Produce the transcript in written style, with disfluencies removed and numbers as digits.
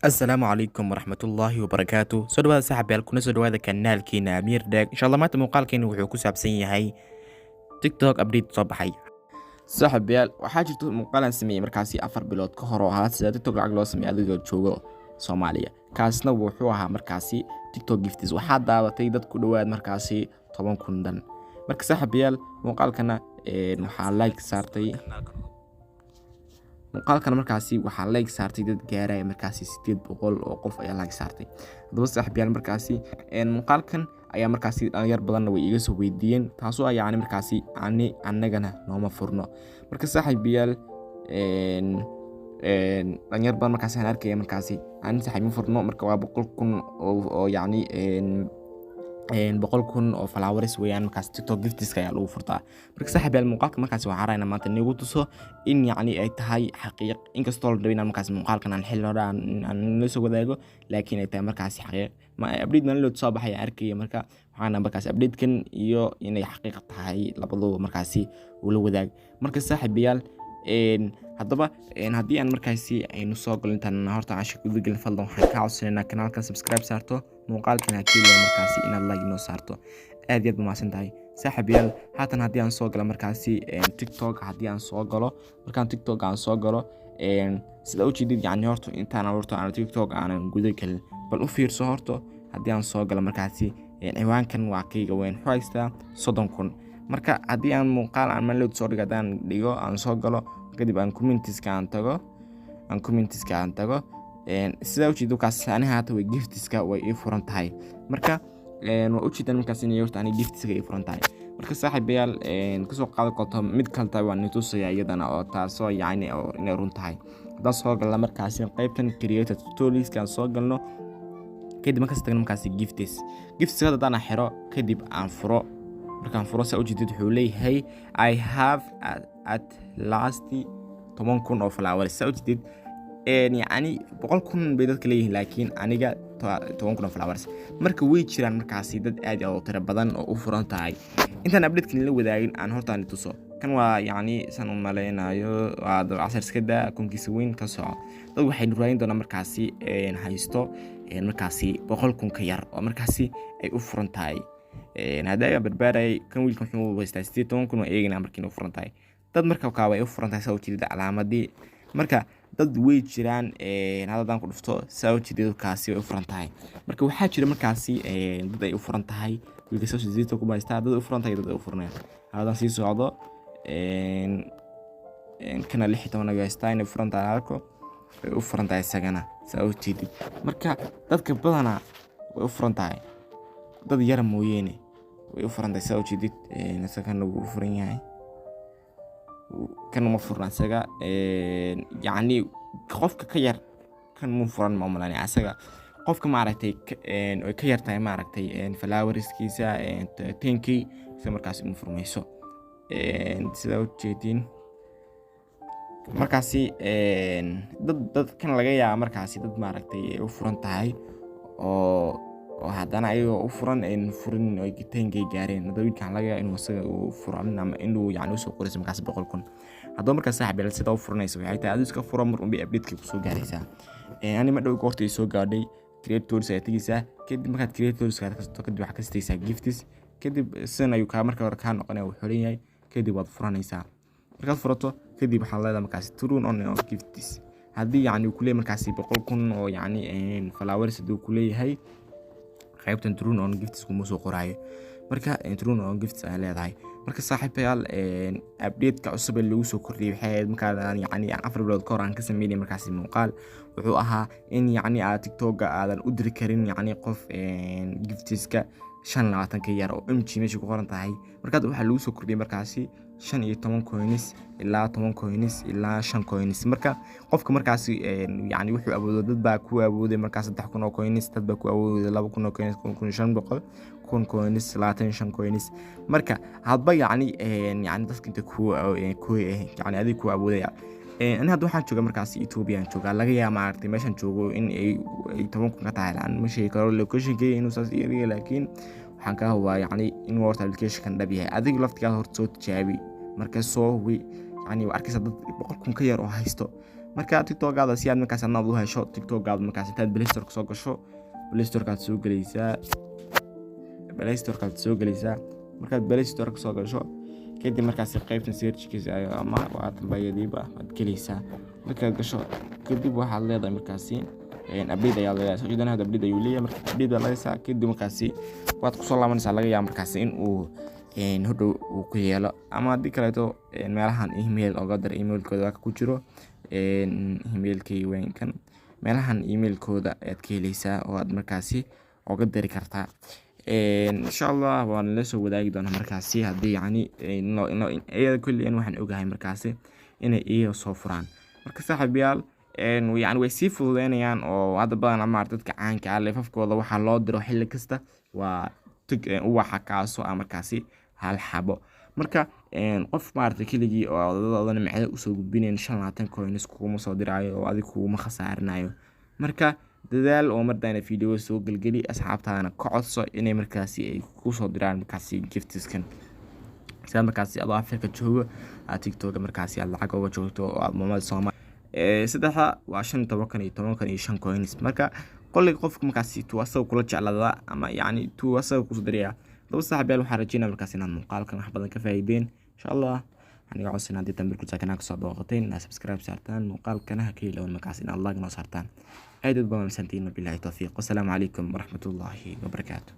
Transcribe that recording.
Asalaamu calaykum waraxmatullaahi wabarakaatu. Soo dhawaada, saaxibayaal, kuna soo dhawaada kanaalkeena Amiir Dheeg. Insha Allah maanta muuqaalkeena wuxuu ku saabsan yahay TikTok update soo baxay. Saaxibayaal, waxaa jirta muuqaal aan sameeyey markaasi 4 bilood ka hor oo ahaa sida TikTok lacag loo sameeyo adigoo joogo Soomaaliya. Kaasna wuxuu ahaa markaasi TikTok gifts. Waxaa daabatay dad ku dhowaad markaasi 10,000 dhan. Marka saaxibayaal, muuqaalkana waxaa like saartay, muuqaalkan markaasi waxaa like saartay dad gaaraya markaasi 800 oo qof ayaa like saartay. Haddaba saaxibayaal, markaasi muuqaalkan ayaa markaasi dhalinyar badanna way iga soo weydiiyeen, taasoo ah yacni markaasi ani annagana nooma furno. Marka saaxiibayaal, dhalinyar badan markaasi aan arkaya markaasi ani saaxiib ma furno. Marka waa 100,000 oo yacni 100,000 oo followers weeyaan. Markaas TikTok giftiska ayaa lagu furtaa. Marka saaxiibayaal, muuqaalka markaasi waxaan rabaa maanta inagu tuso in yacni ay tahay xaqiiq, inkastoo la rabay inaan markaasi muuqaalkan aan xilli hore aan la soo wadaago, laakiin ay tahay markaasi xaqiiq. Ma update maalin soo baxay aan arkaya. Marka waxaana markaasi update-kan iyo inay xaqiiq tahay labaduba markaasi ula wadaag. Marka saaxiibayaal, haddaba haddii aan markaasi aynu soo galo, intaan horta cashar guda gelin, fadlan waxaan kaa codsanaynaa kanaalkan subscribe saarto, muuqaalkan ha kiilo markaasi inaad like noo saarto. Aad iyo aad mahadsan tahay, saaxiibayaal. Haatan haddii aan soo galo markaasi TikTok, haddii aan soo galo, markaan TikTok aan soo galo, sida ujeedid yacni horta intaan horta aan TikTok aanan guda gelin, bal u fiirso horta haddii aan soo galo markaasi ciwaankan waa kayga weyn, wuxuu haystaa 30,000. Marka haddii aan muuqaal aan maalin soo dhigo, haddaan dhigo, aan soo galo, kadib aan commentiska aan tago, aan commentiska aan tago, sidaa ujeedo kaas ani haata way giftiska way ii furan tahay. Marka waa ujeedaan markaas inay horta ani giftiska ii furan tahay. Marka saaxiibayaal, kasoo qaadi karto mid kale tahay, waan tusaya iyadana oo taasoo yacni oo inay run tahay. Haddaan soo galna markaasi qaybtan creator tutorialska aan soo galno, kadib markaas tagno markaasi gifts, gifts haddaan xiro, kadib aan furo, markaan furo, saa ujeedid wuxuu leeyahay "I have at last 10,000 oo followers". Saa ujeedid, yacni 100,000 bay dadka leeyihiin, laakiin aniga 10,000 oo followers. Marka way jiraan markaasi dad aad iyo aad u tiro badan oo u furan tahay. Intaan update-kan la wadaagin, aan hortaan tuso kan. Waa yacni san u malaynayo waa casar iska daa, akoonkiisa weyn ka soco. Dad waxay raadin doonaa markaasi haysto markaasi 100,000 ka yar oo markaasi ay u furan tahay. Haddii ayaa barbaarayay kan wiilkan wuxuu haystaa 18,000, waa eegaynaa markiina u furan tahay dad. Marka kaa way u furan tahay, saa ujeedid calaamadii. Marka dad way jiraan. Hadda haddaan ku dhufto, saa ujeedid kaasi way u furan tahay. Marka waxaa jira markaasi dad ay u furan tahay. Wiilka saa 18,000 haystaa, dad ay u furan tahay, dad ay u furneen. Haddaan sii socdo, kana 16 ayuu haystaa, inay furan tahay halko way u furan tahay isagana, saa ujeedid. Marka dadka badanaa way u furan tahay, dad yar mooyeene way u furan tahay. Saa ujeedid, isagana wuu u furan yahay, kan uma furna isaga. Yacni qofka ka yar kan mu furan ma umalanaya isaga. Qofka maaragtay ay ka yar tahay maaragtay followerskiisa 10K, isa markaasi uma furmayso, sidaa ujeedin. Markaasi dad kan laga yaaba markaasi dad maaragtay ay u furan tahay oo haddana ayagoo u furan aynan furin oo 10K gaareen. Hadda wiilkan laga yaaba inuu isaga uu furan ama inuu yacni usoo qorayso markaasi 100,000. Haddaba markaa saaxiib, sida u furanayso waxay tahay adigu iska furo, mar unbay update-ka kusoo gaaraysaa. Ani ma dhow goorta ay soo gaadhay. Creators ayaa tegeysaa. Kadib markaad creators kasto, kadib waxaad ka tegeysaa gifts. Kadib sidan ayuu kaa marka hore kaa noqonaya, wuu xiran yahay. Kadib waad furanaysaa. Markaad furato kadib, waxaad leedahay markaasi turn on gifts. Haddii yacni uu kuleeyahay markaasi 100,000 oo yacni followers hadduu kuleeyahay, qaybtan turn on gifts kuma soo qoraayo. Marka turn on gifts ayaa leedahay. Marka saaxiibayaal, update-ka cusub ee lagu soo kordhiyey waxay ahayd markaan yacni 4 bilood ka hor aan ka sameynay markaasi muuqaal, wuxuu ahaa in yacni aad TikTok-ga aadan u diri karin yacni qof giftiska 25 ka yar oo MG meesha ku qoran tahay. Marka hadda waxaa lagu soo kordhiyey markaasi 15 coins ilaa 10 coins ilaa 5 coins. Marka qofka markaasi yacni wuxuu awoodo, dad baa ku awooday markaas 3000 oo coins, dad baa ku awooday 2000 oo coins, 1500, 1000 coins, 25 coins. Marka hadba yacni dadka inta ku yacni adiga ku awoodaya. Ani hadda waxaan joogaa markaasi Ethiopia aan joogaa. Laga yaaba maaragtay meeshaan joogo in ay 10,000 ka tahay laan ma sheegi karo locationkeyga inuu saas yahay, laakiin waxaa laga yaabaa markaasi in Waxaan kaa hubaa yacni inuu horta applicationkan dhab yahay. Adiga laftigaada horta soo tijaabi, marka soo hubi. Yacni waa arkaysa dad 100,000 ka yar oo haysto. Marka TikTokaada si aad markaas adnaad u hesho TikTokaada, markaas intaad Play Store soo gasho, Play Storekaad soo gelaysaa, Play Storekaad soo gelaysaa. Markaad Play Store soo gasho kadib, markaas qaybtan searchkiisa ama waatan bayadiiba waad gelaysaa. Markaad gasho kadib, waxaad leedahay markaasi update ayaa leedahay. Soo jeedana update ayuu leeyahay. Marka update baad leedaysaa kadib, markaasi waad kusoo laabanaysaa. Laga yaaba markaasi in uu hodhow uu ku yeelo, ama haddii kaleeto meelahan email oga dir. Emailkooda waa ku jiro, emailkay weynkan meelahan emailkooda ayaad ka heleysaa oo aad markaasi oga diri kartaa. Insha Allah waan la soo wadaagi doonaa markaasi haddii yacni iyada kulli waxaan ogahay markaasi inay iyaga soo furaan. Marka saaxiibayaal, yacni way sii fududeynayaan oo hadda badanaa maarata dadka caanka ah leefafkooda waxaa loo diro xilli kasta waa tig ubaxa, kaasoo ah markaasi hal xabo. Marka qof maarata keligii oo dadoodan micno usoo gudbinayn 25 coins kuguma soo diraayo oo adiga kuguma khasaarinayo. Marka dadaal oo mardana video soo gelgeli, asxaabtaadana ka codso inay markaasi ay kusoo diraan markaasi giftskan, sida markaasi adoo Afrika joogo aad TikTok markaasi aad lacag uga joogto oo aad mamada Soomaali saddexda waa 15 kan iyo 10 kan iyo 5 coins. Marka qolli qofka markaasi tuu asaga kula jeclaada ama yacni tuu asaga kusoo diraya. Laba saaxiib yaal, waxaan rajeynaya markaas inaad muuqaalkan wax badan ka faa'iideen. Insha Allah waxaan iga codsanaa, haddii dambe ku kanaa kasoo booqateen, inaad subscribe saartaan muuqaalkana, ha ka ilaawan markaas inaad like noo saartaan. Aad aad baa mahadsantihiin. Wabillahi tawfiiq, wasalaamu calaykum waraxmatullaahi wabarakaatu.